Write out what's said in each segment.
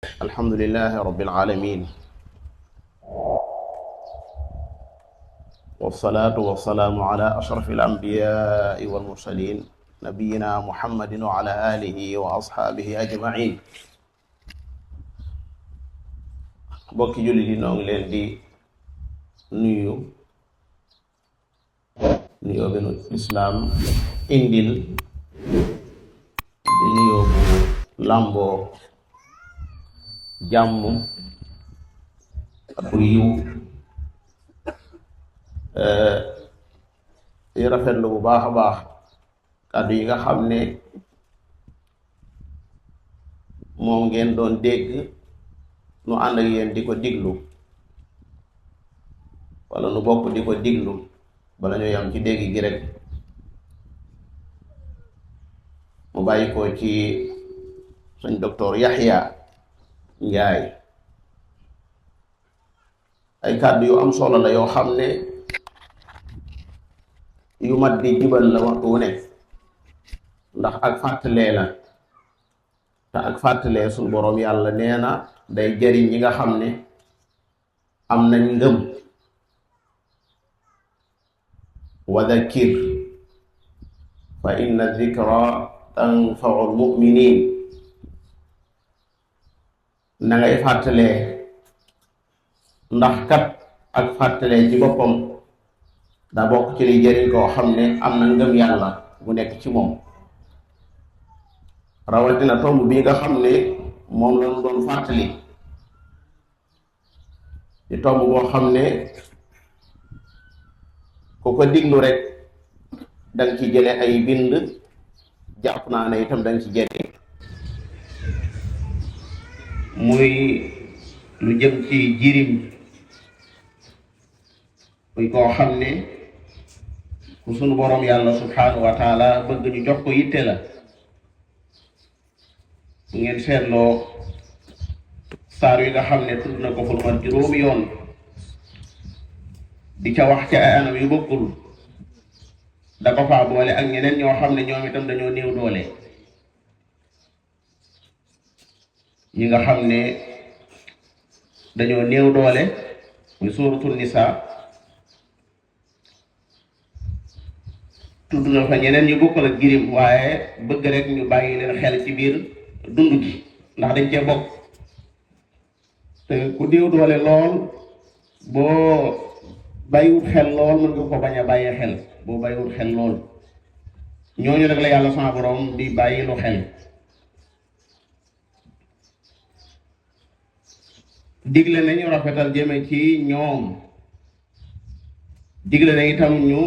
الحمد لله رب العالمين، والصلاة والسلام على أشرف الأنبياء والمرسلين نبينا محمد وعلى آله وأصحابه أجمعين. bokki julli di noo ngi leen di nuyoo benu islaam indil di nuyoo bu làmboo jàmm ak yiw di rafetlu bu baax a baax kàddu yi nga xam ne moom ngeen doon dégg nu ànd ak yéen di ko diglu wala nu bokk di ko diglu bala ñu yam ci dégg gi rek mu bàyyi ko ci suñ docteur Yaxya Njaay ay kàddu yu am solo la yoo xam ne yu mat di jibal la waxtu wu nekk ndax ak fàttalee la te ak fàttalee suñu boroom yàlla nee na day jariñ ñi nga xam ne am nañ ngëm wa dhakkir fa inna dhikra tanfa'u al-mu'minin na ngay fàttalee ndax kat ak fàttalee ci boppam daa bokk ci liy jariñ koo xam ne am na ngëm yàlla bu nekk ci moom rawatina tomb bi nga xam ne moom la ñu doon fàttali di tomb boo xam ne ku ko diglu rek danga ci jële ay bind jàpp naa ne itam danga ci jële muy lu jëm ci jirim muy koo xam ne ku sunu boroom yàlla subhanahu wa taala bëgg ñu jox ko yitte la bu ngeen seetloo saar yi nga xam ne tudd na ko fu mat juróomi yoon di ca wax ca ay anam yu bokkul da ko faa boole ak ñeneen ñoo xam ne ñoom itam dañoo néew doole ñi nga xam ne dañoo néew doole muy suuratul nisaa tudd na fa ñeneen ñu bokkul ak jirim waaye bëgg rek ñu bàyyi leen xel ci biir dund gi ndax dañ cee bokk te ku néew doole lool boo bàyyiwut xel lool mën nga ko bañ a bàyyi xel boo bàyyiwut xel lool ñooñu rek la yàlla sama borom di bàyyi lu xel digle nañu rafetal jëme ci ñoom digle na itam ñu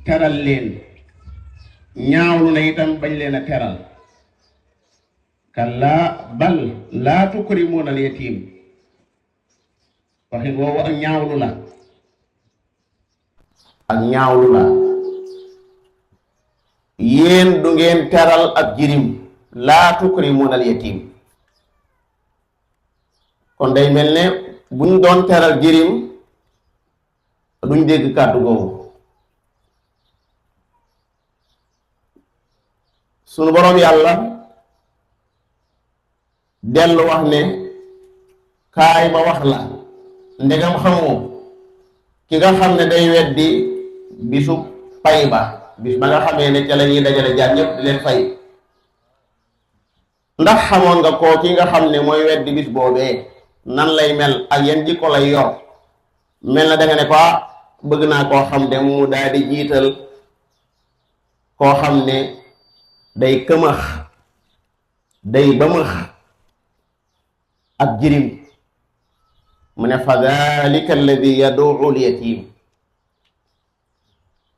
teral leen ñaawlu na itam bañ leen a teral kallaa bal laa tukrimuuna al yatiim waxin woowu ak ñaawlu la yéen du ngeen teral ak jirim laa tukrimuuna al yatiim kon day mel ne buñ doon teral jirim duñ dégg kàddu googu sunu boroom yàlla dellu wax ne kaay ma wax la ndegam xamoo ki nga xam ne day weddi bisu pay ba bis ba nga xamee ne ca la ñuy dajale jaar ñëpp di leen fay ndax xamoon nga koo ki nga xam ne mooy weddi bis boobee nan lay mel ak yan jikko lay yor mel na danga ne ko bëgg naa koo xam ne mu daal di jiital koo xam ne day këmax day bëmax ak jirim mu ne fa dalika alladi yad'u al-yatim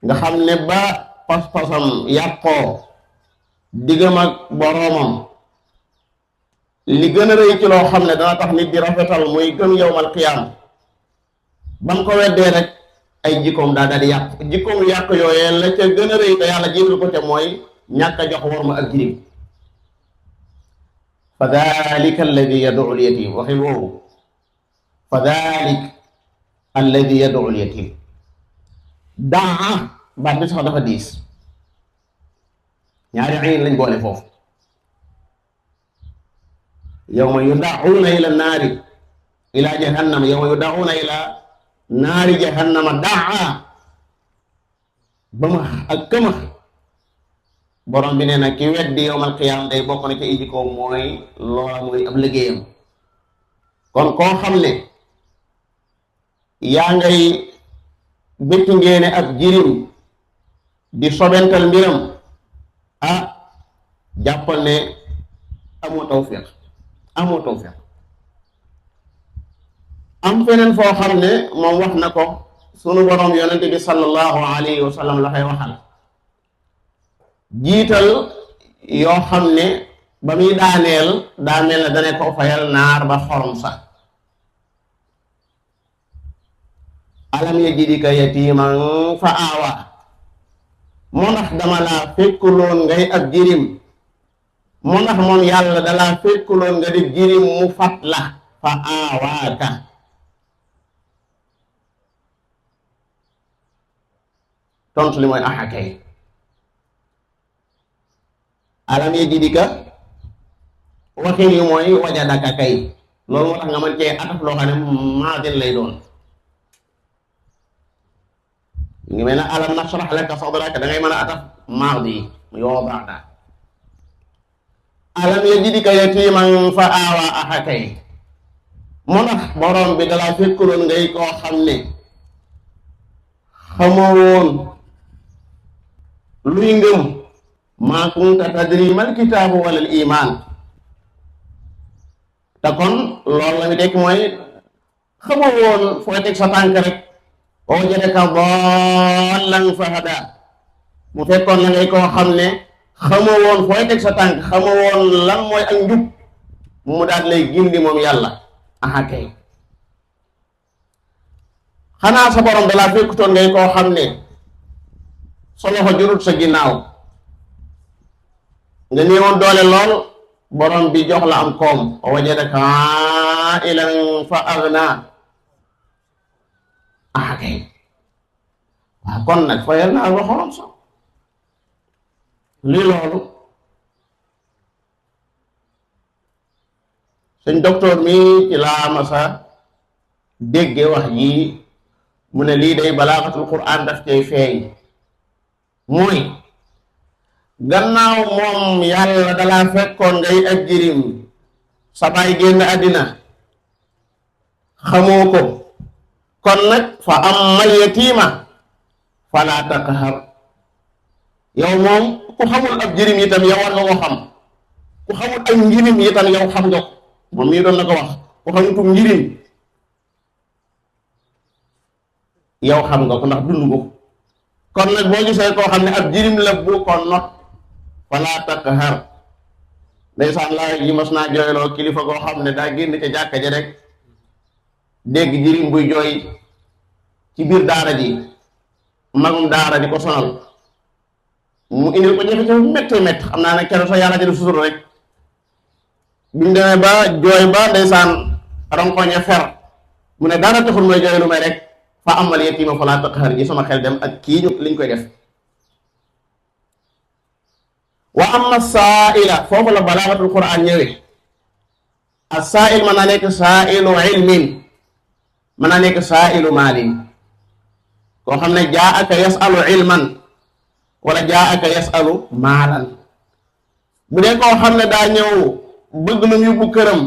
nga xam ne ba pas-pasam yàqoo diggam ak boroomam li gën a rëy ci loo xam ne dana tax nit di rafetal muy gëm yawmal qiyaam ba mu ko weddee rek ay jikkoom daa di yàq jikkoom yàq yooyee la ca gën a rëy te yàlla jiital ko ca mooy ñàkk a jox worma ak jirim fa dalika alladi yad'u al-yatim waxin woowu fa dalik alladi yad'u al-yatim daa baat bi sax dafa diis ñaari ayin lañ boole foofu yawma yud'una ila naari ila jahannama yawma yud'una ila naari jahannama daa ba ma ak këma borom bi nee na ki weddi yawmal qiyaama day bokk na ca iji ko mooy loola mooy ab liggéeyam. kon koo xam ne yaa ngay bétti ngeene ab jirim di sobental mbiram jàppal ne amoo tawfiq am feneen foo xam ne moom wax na ko sunu borom yonente bi sallallahu alayhi wa sallam la fay waxal jiital yoo xam ne ba muy daaneel daa mel ne dane ko fayal naar ba xorom sax alam yajidika yatiman fa aawa moo ndax dama laa fekkuloon ngay ab jirim moo ndax moom yàlla dalaa fekkuloon nga di jirim mu fat la fa aawaaka tontu li mooy axakay alam yajidika waxin yi mooy wajadaka kay loolu moo tax nga mën cee ataf loo xam ne maadin lay doon ngi mel ne alam nashrah laka sadraka da ngay mën a ataf maadi yoo baada alam yajidika yatiman fa aawa axakay moo tax borom bi dalaa fekkuloon ngay koo xam ne xamoo woon luy ngëm maa kunta tadri mal kitaabu wala al iman te kon loolu la mi tekk mooy xamoo woon fooy teg sa tànk rek wajadaka dallan fahada mu fekkoon la ngay koo xam ne xamoo woon fooy teg sa tànk xamoo woon lan mooy ak njub mu daal lay gindi moom yàlla kay xanaa sa borom dalaa fekkutoon ngay koo xam ne sa loxo jurut sa ginnaaw nga néewoon doole lool borom bi jox la am koom wajadaka ailan fa agna kay waaw kon nag fayal naa ba xorom sax lii loolu sëñ docteur mi ci laa masa dégge wax ji mu ne lii day balaaxatul quraan daf cay feeñ mooy gannaaw moom yàlla dalaa fekkoon ngay ak jirim sa baay génn àddina xamoo ko kon nag fa ammal yatiima falaa taqhar yow moom ku xamul ab jirim itam yow war nga ko xam ku xamul ak njirim itam yow xam nga ko moom mii doon na ko wax ku xamutum njirim yow xam nga ko ndax dund ko kon nag boo gisee koo xam ne ab jirim la bu ko not falaa taqhar ndeysaan laa yi mas naa jooyloo kilifa koo xam ne daa génn ca jàkka ja rek dégg jirim buy jooy ci biir daara ji magum daara di ko sonal mu indil ko jafe-jafe métti métti xam naa ne keroog sax yàlla jël sutur rek bi mu demee ba jooy ba ndeysaan ronkoñe fer mu ne dara taxul mooy jooy lu may rek fa amal yatiima falaa taqhar ji sama xel dem ak kii ñu liñ koy def wa amma saaila foofu la balaaxatul quraan ñëwee as saail mën naa nekk saailu ilmin mën naa nekk saailu maalin koo xam ne jaa aka yasalu ilman wala jaa aka yasalu maalan bu dee koo xam ne daa ñëw bëgg lu mu yóbbu këram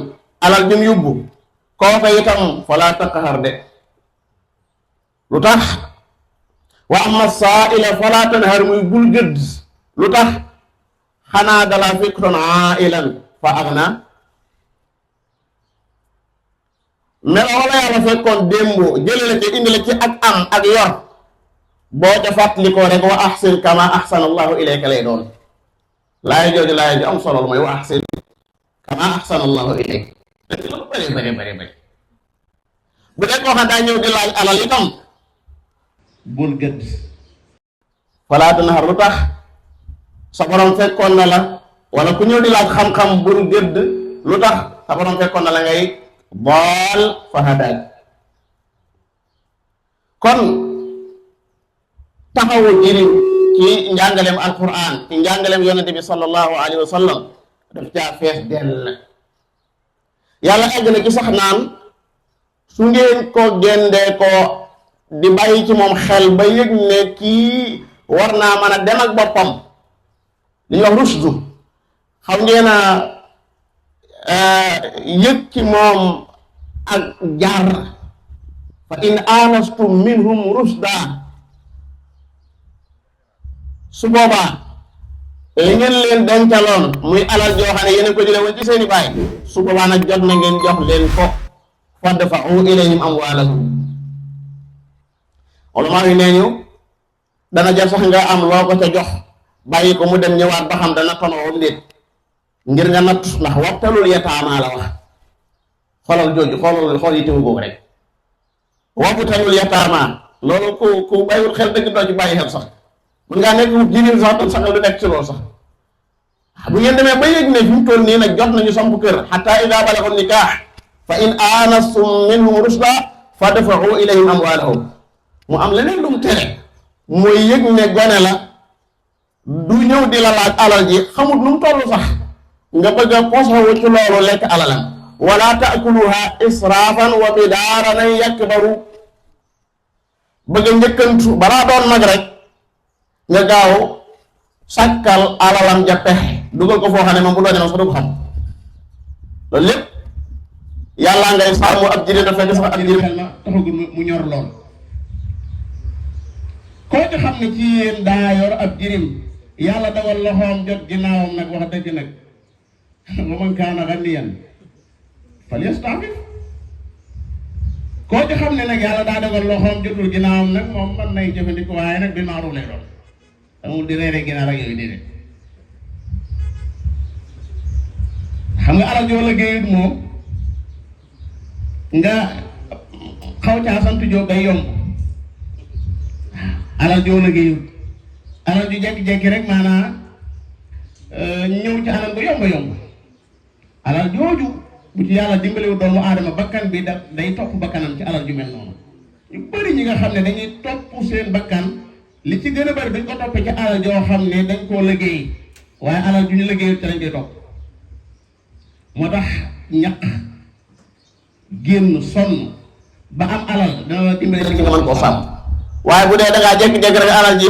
alal bi mu yóbbu kooka itam falaa taqhar de lu tax wa amma saaila falaa tanhar muy bul gëdd lu tax xanaa dalaa fekkutoon ailan fa agna melo wala yàlla fekkoon démb jële la ci indi la ci ak am ak yor boo ca fàttalikoo rek wa ahsin kama ahsana allahu ilayka lay doon laay jooju laay ju am solo mooy wa ahsin kama ahsana allahu ilayka loolu bëri bu dee koo xam daa ñëw di laaj alal itam bul gëdd falaa tanhar lu tax sa borom fekkoon na la wala ku ñëw di laaj xam-xam bul gëdd lu tax sa borom fekkoon na la ngay bool fa hadaak kon taxawu jirim ci njàngaleem alquran ci njàngaleem yonente bi sallallahu alayhi wa sallam daf caa fees dell yàlla egg na ci sax naan su ngeen ko gendee ko di bàyyi ci moom xel ba yëg ne kii war naa mën a dem ak boppam li ñuy wax rushdu xam ngeen a yëg ci moom ak jaar fa in aanastum minhum rushda su boobaa li ngeen leen dencaloon muy alal joo xam ne yéen ko jële woon ci seeni baay su boobaa nag jot na ngeen jox leen ko fadfa'u ilayhim amwaalahum ulamaa yi nee ñu dana jar sax nga am loo ko ca jox bàyyi ko mu dem ñëwaat ba xam dana tonoom déet ngir nga natt ndax wabtalul yataamaa la wax xoolal jooju xool yi tewu boobu rek wabtalul yataamaa loolu ku bàyyiwul xel dëgg doo ci bàyyi xel sax mën ngaa nekk jigéen sax tam sax du nekk ci loolu sax bu ngeen demee ba yëg ne fi mu toll nii nag jot nañu samp kër xataa idaa balaga nikaax fa in aanastum minhum rushda fadfa'u ilayhim amwaalahum mu am leneen lu mu tere mooy yëg ne gone la du ñëw di la laaj alal ji xamut nu mu toll sax nga bëgg a posawu ci loolu lekk alalam wala taakuluha israafan wa bidaaran an yakbaru bëgg a njëkkantu balaa doon mag rek nga gaaw sàkkal alalam ja pexe dugal ko foo xam ne moom bu doon sax du ko xam loolu lépp yàlla ngay sàmm ab jirim dafa fekk sax ab jirim xel ma taxagul mu ñor lool koo ci xam ne ci yéen daa yor ab jirim yàlla dawal loxoom jot ginnaawam nag wax dëgg nag wa man kaana ganiyan falyasta'fif koo ci xam ne nag yàlla daa dawal loxoom jotul ginnaawam nag moom mën nay jëfandikoo waaye nag bi maaru lay doon amul di reere ginaar ak yooyu déedéet xam nga alal joo liggéeyut moom nga xaw caa sant joo day yomb alal joo liggéeyut alal ju jekki-jekki rek maanaam ñëw ci anam bu yomb alal jooju bu ci yàlla dimbaliwu doomu aadama bakkan bi day topp bakkanam ci alal ju mel noonu ñu bëri ñi nga xam ne dañuy topp seen bakkan li ci gën a bëri dañ ko toppee ci alal joo xam ne dañ koo liggéey waaye alal ju ñu liggéeyut ci lañ koy topp moo tax ñaq génn sonn ba am alal dana la dimbali ci nga mën koo sàmm waaye bu dee da ngaa jékki-jékki rek alal ji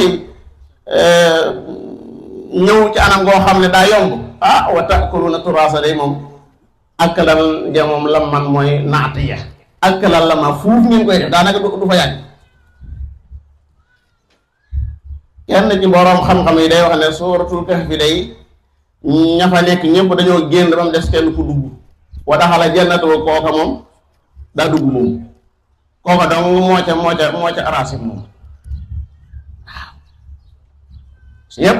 ñëw ci anam goo xam ne daa yomb wa ta'kuluna turaasa day moom akkalal ja moom la man mooy naatiya akkalal la ma fuuf ngeen koy def daanaka du fa yàgg kenn ci boroom xam-xam yi day wax ne suuratul kahfi day ña fa nekk ñëpp dañoo génn ba mu des kenn ku dugg wa daxala jannatu kooka moom daa dugg moom kooka dong moo ca arrangé moom waaw yëpp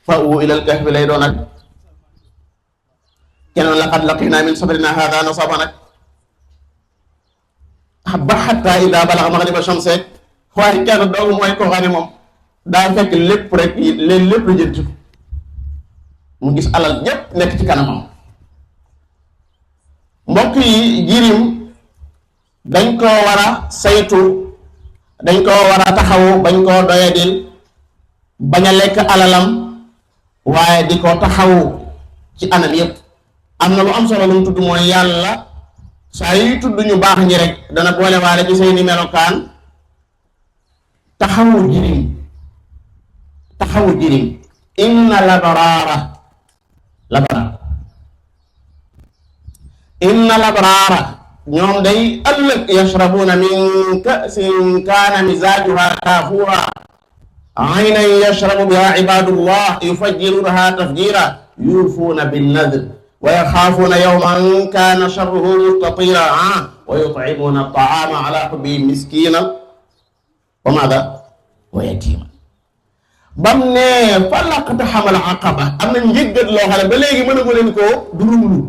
fa u ilal kahfi lay doon ak kenn laqad laqina min sabrina hada nasaba nag ba xatta ida balaga maghriba shamsi waaye kenn dong mooy koo xam ne moom daa fekk lépp rek lépp la jëntu mu gis alal ñépp nekk ci kanamam mbokk yi jirim dañ koo war a saytu dañ koo war a taxawu bañ koo doyadil bañ a lekk alalam waaye di ko taxawu ci anam yépp am na lu am solo lu mu tudd mooy yàlla saa yuy tudd ñu baax ñi rek dana boole waale ci seeni melokaan taxawu jirim inna labraara ñoom day ëllëg yashrabuuna min ka'sin kaana mizaajuha kaafuura aynan yashrabu biha ibaadullah yufajjiruunaha tafjiira yuufuuna bin-nadr wa yaxaafuuna yawman kaana sharruhu mustatira wa yut'imuuna at-ta'aama ala hubbihi miskiinan wa maadha wa yatiiman bam ne fa laqtahamal aqaba am na njëggat loo xam ne ba léegi mën a ko leen koo durumlu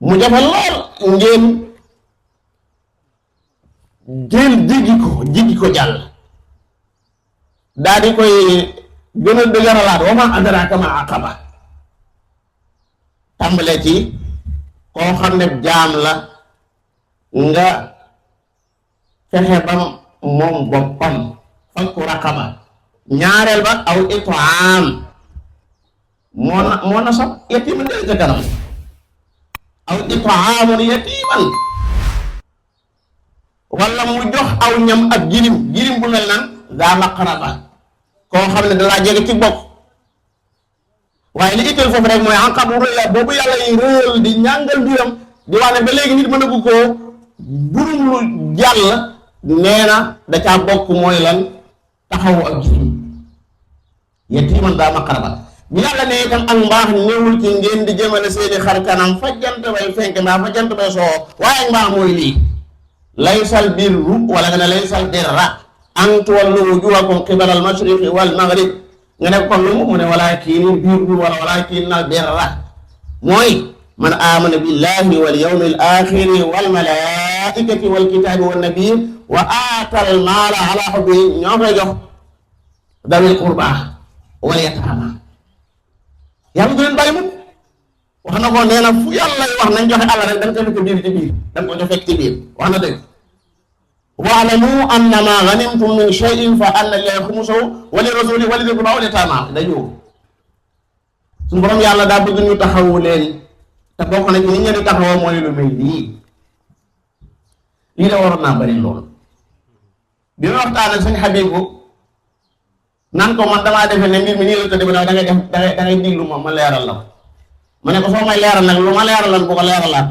mu jafe lool ngeen jël jiggi ko jàll daa di koy gën a dëgëralaat wa ma adraaka ma aqaba tàmbalee ci koo xam ne jaam la nga fexe ba moom boppam fakku raqaba ñaareel ba aw itaam moo na sax yetiima ndee ca kanam aw it'aamun yatiman wala mu jox aw ñam ak jirim bu mel nan daa maqraba koo xam ne dalaa jege ci bokk. waaye li itteel foofu rek mooy ànqab ruya boobu yàlla yi réel di ñàngal biram di wax ne ba léegi nit mën a gu koo burum lu jàll nee na da caa bokk mooy lan taxawu ak jirim yatiman daa maqraba bi yàlla ne itam ak mbaax néewul ci ngeen di jëmale seeni xar kanam fa jant bay fenk mbaa fa jant bay soo waaye ak mbaax mooy lii laysal birru wala nga ne laysal birra an tuwallu wujuhakum qibala al mashriqi wal maghrib nga ne kon lu mu ne walaakinal birru wala walaakinal birra mooy man aamana billahi wal yawmil aaxiri wal malaa'ikati wal kitaabi wan nabiyyiin wa aatal maala ala hubbihi ñoo koy jox dawil qurbaa wal yataama yàlla du leen bàyyi mukk wax na ko nee na fu yàlla wax nañ joxe àll rek da nga ko fekk biir ci biir da nga ko jox fekk ci biir wax na dëgg wa'lamu annama ghanimtum min shay'in fa anna lillahi khumsahu wa lirrasuli wa lidhil qurba wal yatama dañu suñu borom yàlla daa bëgg ñu taxawu leen te bokk na ci ni ñu di taxawoo mooy lu mel nii lii de waroon naa bëri loolu bi ma waxtaan ak sëñ Habibu nan ko man damaa defe ne mbir mi nii la tëdd ba da ngay def da ngay diglu ma leeral la ma ne ko soo may leeral nag lu ma leeraloon bu ko leeralaat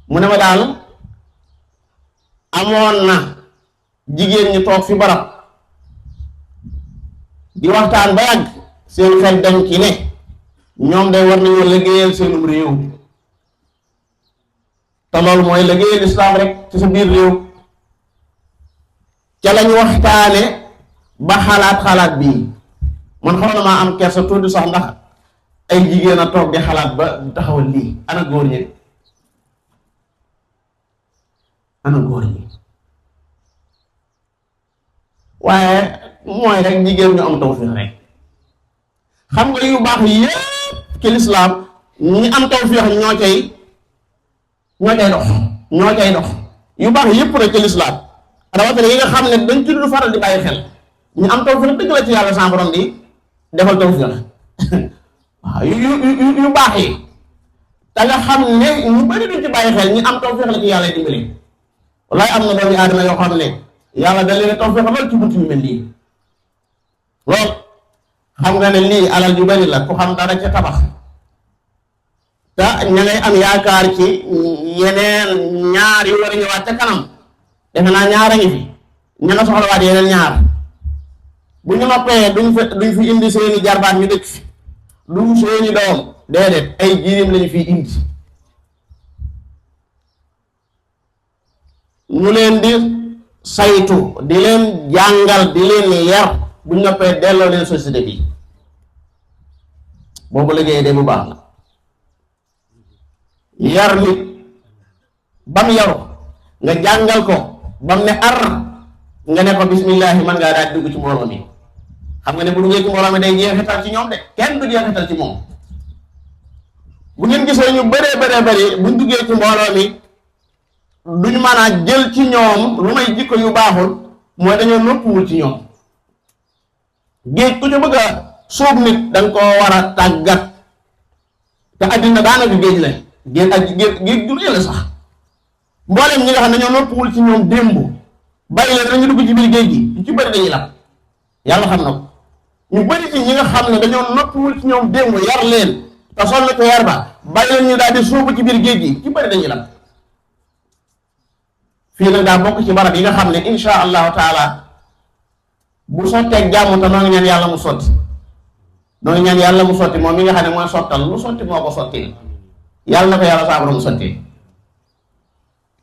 mu ne ma daal amoon na jigéen ñi toog fi barab di waxtaan ba yàgg seen xel dem ci ne ñoom day war nañoo liggéeyal seenum réew te loolu mooy liggéeyal islaam rek ci sa biir réew ca lañu waxtaane ba xalaat bii man xaw na maa am kersa tuuti sax ndax ay jigéen a toog di xalaat ba taxawal lii ana góor ñi waaye mooy rek jigéen ñu am tawfiix rek xam nga yu baax yépp ci lislaam ñi am tawfiix ñoo cay dox yu baax yépp rek ci lislaam rawatina yi nga xam ne dañ ci du faral di bàyyi xel ñu am tawfiix dëgg la ci yàlla sa borom di defal tawfiix waaw yu baax yi da nga xam ne ñu bari duñ ci bàyyi xel ñi am tawfiix la ci yàlla dimbali wallaay am na doomi aadama yoo xam ne yàlla da leen tawfiix lool ci bunt yu mel nii lool xam nga ne lii alal ju bari la ku xam dara ca tabax te ña ngay am yaakaar ci yeneen ñaar yu war a ñëwaat ca kanam defe naa ñaar a ngi fi ña nga soxlawaat yeneen ñaar bu ñu noppee duñ fi indi seeni jarbaat ñu dëkk fi du seeni doom déedéet ay jirim lañu fi indi ñu leen di saytu di leen jàngal di leen yar bu ñu noppee delloo leen société bi boobu liggéey de bu baax la yar nit bam yaru nga jàngal ko bam ne ar nga ne ko bismillahi man ngaa daal dugg ci mbooloo mi xam nga ne bu duggee ci mbooloo mi day jeexital ci ñoom de kenn du jeexital ci moom bu ngeen gisee ñu bëree buñ duggee ci mbooloo mi duñ mën a jël ci ñoom lu may jikko yu baaxul mooy dañoo noppuwul ci ñoom géej ku ci bëgg a sóob nit danga koo war a tàggat te addina daanaka géej la géej du la sax mboolem ñi nga xam ne dañoo noppuwul ci ñoom démb bàyyi leen dañu dugg ci biir géej gi ñu ci bëri dañuy lab yàlla xam na ko ñu bëri ci ñi nga xam ne dañoo noppuwul ci ñoom démb yar leen te sol na ko yar ba bàyyi leen ñu daal di sóobu ci biir géej gi ci bëri dañuy lab fii nag daa bokk ci barab yi nga xam ne insha allahu taala bu sotteeg jàmm te noo ngi ñaan yàlla mu sotti moom mi nga xam ne mooy sottal lu sotti moo ko sotti yàlla na ko yàlla saabara mu sotti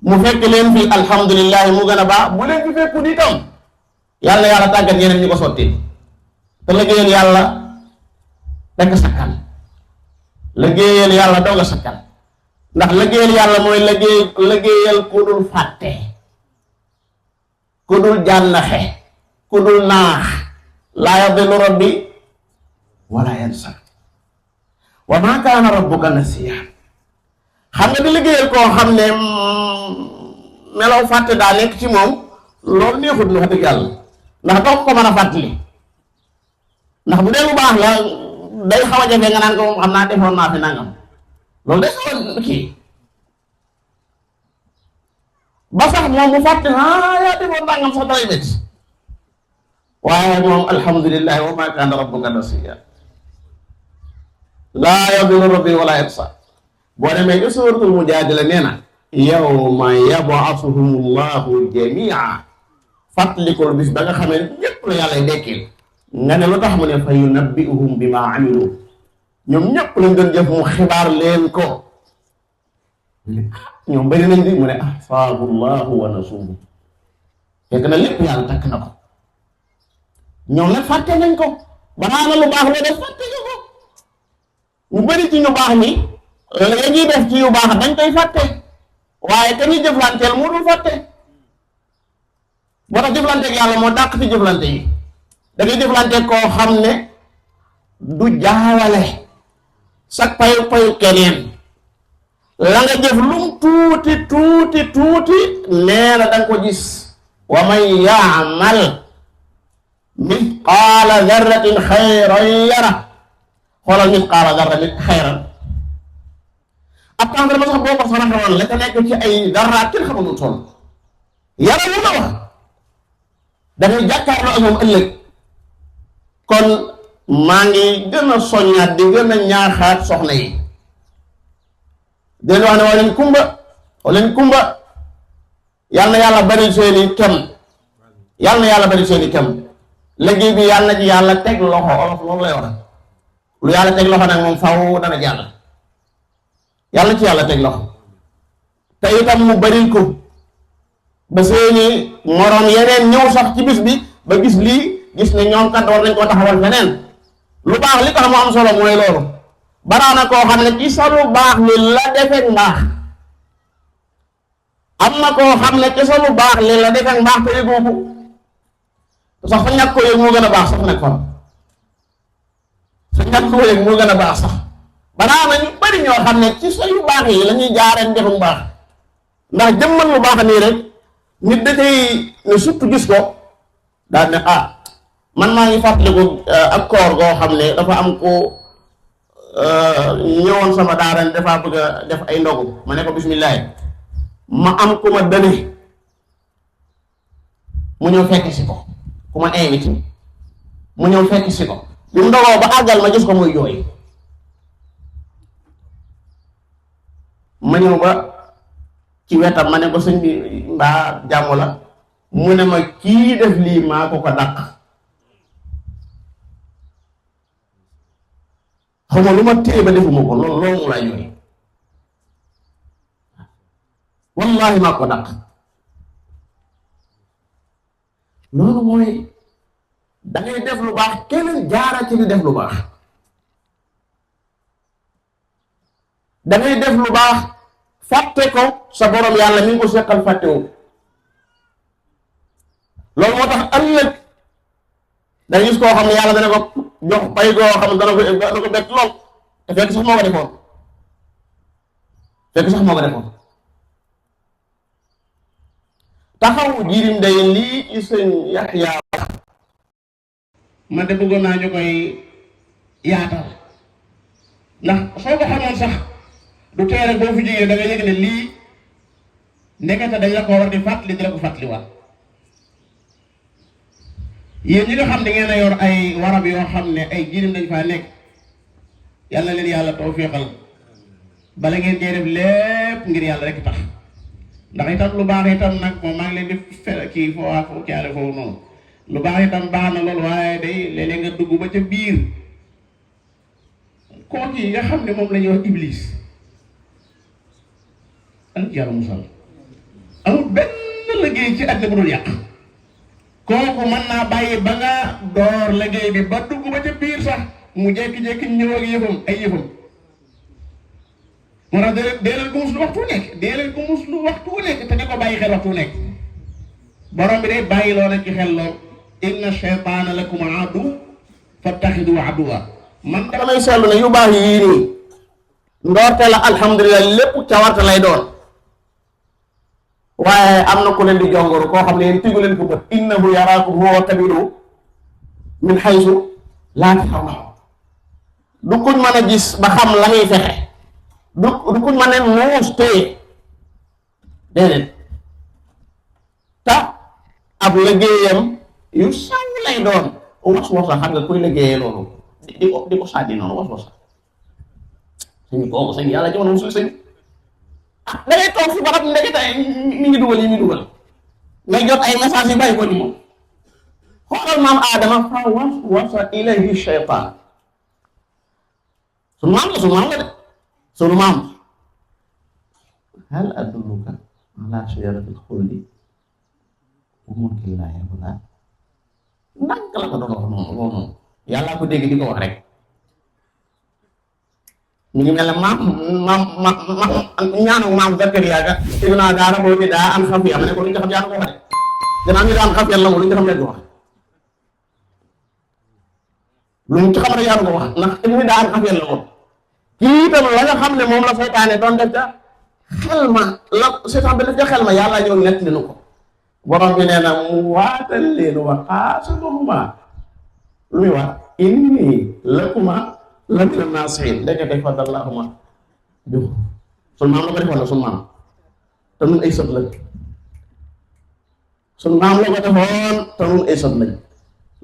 mu fekk leen fi alhamdulillahi mu gën a baax bu leen fi fekku di itam yàlla na yàlla tàggat ñeneen ñi ko sotti te liggéeyal yàlla rekk sakkan liggéeyal yàlla doog a sakkan ndax liggéeyal yàlla mooy liggéeyal ku dul fàtte ku dul jànnaxe ku dul naax laa yadillu rabbi wala yansa wa maa kaana rabbuka nasiya xam nga di liggéeyal koo xam ne melaw fàtte daa nekk ci moom loolu neexut lu wax dëgg yàlla ndax doo ko mën a fàttali ndax bu dee lu baax la day xaw a jafe nga naan ko moom xam naa defoon naa fi nangam loolu day xaw a kii ba sax moom mu fàtte yaa defoon nangam sax dalay métti waaye moom alhamdulilah wa ma kaana rabbuka nasiya laa yadillu rabbi wala yansa boo demee ci suuratul mujaadila nee na yawma yab'athuhumu llahu jamia fàttalikul bis ba nga xamee ñépp la yàlla dekkil nga ne lu tax mu ne fa yunabbi'uhum bima amilu ñoom ñépp lañ doon jëf mu xibaar leen ko ñoom bëri nañ di mu ne ahsaahu llahu wa nasuuhu fekk na lépp yàlla takk na ko ñoom nag fàtte nañ ko banaa na lu baax loo def fàtte nga ko ñu bëri ci ñu baax ñi la ñuy def ci yu baax dañ koy fàtte waaye ka ñuy jëflanteel mu dul fàtte moo tax jëflanteeg yàlla moo dàq ci jëflante yi da ngay jëflanteeg koo xam ne du jaawale sak payu keneen la nga jëf lum tuuti nee na danga ko gis wa man ya'mal mithqaala darratin xayran yara xoolal mithqaala darratin xayran ab tànk ma sax boo ko saraxewoon la ka nekk ci ay dara kenn xamul lu toll yara lu la wax dangay jàkkaarloo ak moom ëllëg kon maa ngi gën a soññaat di gën a ñaaxaat soxna yi den wax ne woo leen kumba yàlla na yàlla bari seeni kem yàlla na yàlla bari seeni kem liggéey bi yàlla na ci yàlla teg loxo olof loolu lay wax lu yàlla teg loxo nag moom faw dana jàll yàlla ci yàlla teg loxo te itam mu bari ko ba seeni moroom yeneen ñëw sax ci bis bi ba gis lii gis ne ñoom kat war nañ koo taxawal feneen lu baax li tax mu am solo mooy loolu baraana koo xam ne ci sa lu baax li la defek mbaax am na koo xam ne ci sa lu baax li la defek mbaax te yëgoo ko sax fa ñàkk ko yëg moo gën a baax sax nag fa ñàkk ko yëg moo gën a baax sax baraana ñu bari ñoo xam ne ci sa yu baax yi la ñuy jaareen defuk mbaax ndax jëmmal lu baax nii rek nit da cay ne surtout gis ko daal ne man maa ngi fàttaliku ak koor goo xam ne dafa am ko ñëwoon sama daara dafa bëgg a def ay ndogu ma ne ko bismillah ma am ku ma dëne mu ñëw fekk si ko ku ma invité mu ñëw fekk si ko bi mu ndogoo ba àggal ma gis ko muy jooy ma ñëw ba ci wetam ma ne ko sëñ bi mbaa jàmm la mu ne ma kii def lii maa ko dàq xaw ma lu ma téye ba defuma ko loolu mu lay jooy wallahi maa ko dàq loolu mooy dangay def lu baax keneen jaara ci di def lu baax dangay def lu baax fàtte ko sa borom yàlla mi ngi ko seqal fàttewu loolu moo tax ëllëg danga gis koo xam ne yàlla dana ko jox pay goo xam ne dana ko bett lool te fekk sax moo ko defoon taxawu jirim day lii ci sëñ Yaxya wax man de bëggoon naa ñu koy yaatal ndax soo ko xamoon sax du tee rek boo fi jógee da nga yëg ne lii ndekete dañ la ko war di fàttali di la ko fàttaliwaat yéen ñi nga xam ne ngeen a yor ay warab yoo xam ne ay jirim dañ faa nekk yàlla leen yàlla tawfiixal bala ngeen dee def lépp ngir yàlla rek tax ndax itam lu baax itam nag moom maa ngi leen di kii foofu caale foofu noonu lu baax itam baax na loolu waaye day léeg-léeg nga dugg ba ca biir kooku yi nga xam ne moom la ñuy wax iblis ak yàlla musal amul benn liggéey ci àddina bu dul yàq kooku mën naa bàyyi ba nga door liggéey bi ba dugg ba ca biir sax mu jékki-jékki ñëw ak yëfam ay yëfam moo tax dee leen ko muslu waxtu wu nekk dee leen ko muslu waxtu wu nekk te di ko bàyyi xel waxtu wu nekk borom bi day bàyyi loo leen ci xel lool inna shaytaana lakum adu fattaxidu aduwa man damay seetlu ne yu baax yii nii ndoorte la alhamdulilah lépp cawarte lay doon waaye am na ku leen di jongoru koo xam ne yéen tigu leen ko bët innahu yaraakum huwa qabiluhu min haysu laa tarawnahu du kuñ mën a gis ba xam la ngay fexe du kuñ mën a muus téye déedéet ta ab liggéeyam yu saw lay doon was-wasa. xam nga kuy liggéeyee loolu di ko sàddi noonu was-wasa suñu kooku sëñ yàlla jamono suñu sëñ da ngay toog fi barab ndekete mi ngi dugal yi mi dugal ngay jot ay message yu bàyyi ko ni moom. xoolal maam Adama fa waswasa ilayhi shaytaan sunu maam la de sunu maam. hal adulluka ala shajaratil xuldi wa mulkin laa yablaa. naka la ko doon wax noonu yàlla ko dégg di ko wax rek. mi ngi mel ne maam ñaanu maam Zakariya ga ibna daara boo bi daa am xafiya ma ne ko lu ñu xam yaa ko wax de gannaaw ñu daan xafiya la lu ñu xam leen ko wax lu ñu ci xam rek yaa ko wax ndax ibni daa am xafiya la woon kii itam la nga xam ne moom la seytaane doon def ca xel ma la seytaan bi def ca xel ma yàlla ñëw nett li nu ko borom bi nee na mu waatal leen wa qaasamahumaa lu muy wax inni lakumaa la mina naasihiin ndekete fadallahuma bi sunu maam la ko defoon na sunu maam te nun ay sët lañ sunu maam la ko defoon te nun ay sët lañ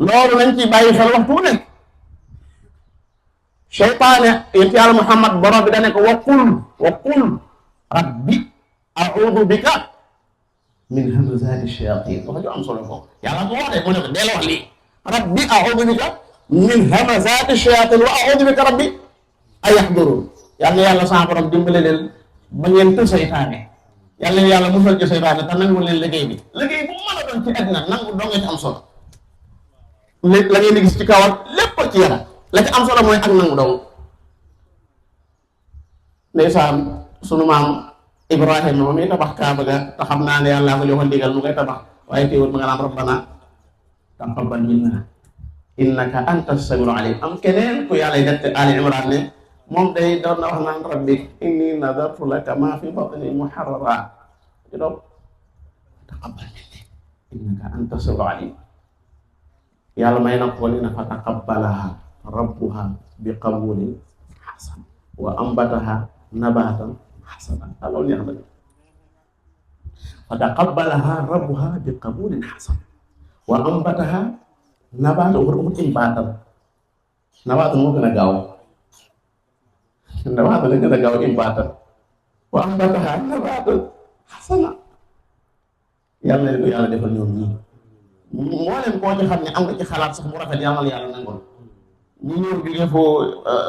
loolu nañ ci bàyyi xel waxtu ne seytaane yonent yàlla Muhammad borom bi da ne ko wa qul rabbi a'uudu bika min hamazaati shayaatiin wax ju am solo foofu yàlla ko wax de mu ne ko deel wax lii rabbi a'uudu bika min hamazaati shayaatiin wa a'uudu bika rabbi an yahduruun yàlla yàlla sama borom dimbale leen ba ngeen të seytaane yàlla yàlla musal ci seytaane te nangu leen liggéey bi liggéey bu mën a doon ci àddina nangu doo nga ci am solo la ngeen di gis ci kawal lépp ci yaram la ci am solo mooy ak nangu dong. ndeysaan sunu maam Ibrahima moom mi tabax Kaaba ga te xam naa ne yàlla ko joxoon ndigal mu koy tabax waaye teewul ma nga naan rabbana taqabbal minna innaka anta samiul alim. am keneen ku yàlla def Ali Imran ne moom day doon na wax naan rabbi inni nadartu laka ma fi batni muharrara di doon taqabbal minni innaka anta samiul alim. yàlla may na ko ni na fa taqabbalaha rabbuha bi qabulin hasan wa ambataha nabatan hasanan. loolu neex na fa taqabbalaha rabbuha bi qabulin hasan wa ambataha nabatan war ko imbatan nabatan moo gën a gaaw nabatan la gën a gaaw imbatan wa ambataha nabatan hasana. yàlla na ko yàlla defal ñoom ñii moo leen koo ci xam ne am nga ci xalaat sax mu rafet yàlla na yàlla nangol ñu ñëw jóge foo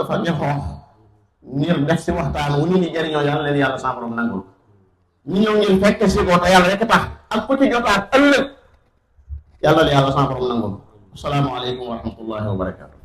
fa ñexoox ngir def si waxtaan wu nit ñi jëriñoo yàlla leen yàlla sa borom nangul ñu ñëw ngeen fekk si ko te yàlla rek tax ak ku ci jotaat ëllëg yàlla leen yàlla sa borom nangul. asalaamaaleykum wa rahmatullahi wa barakatu.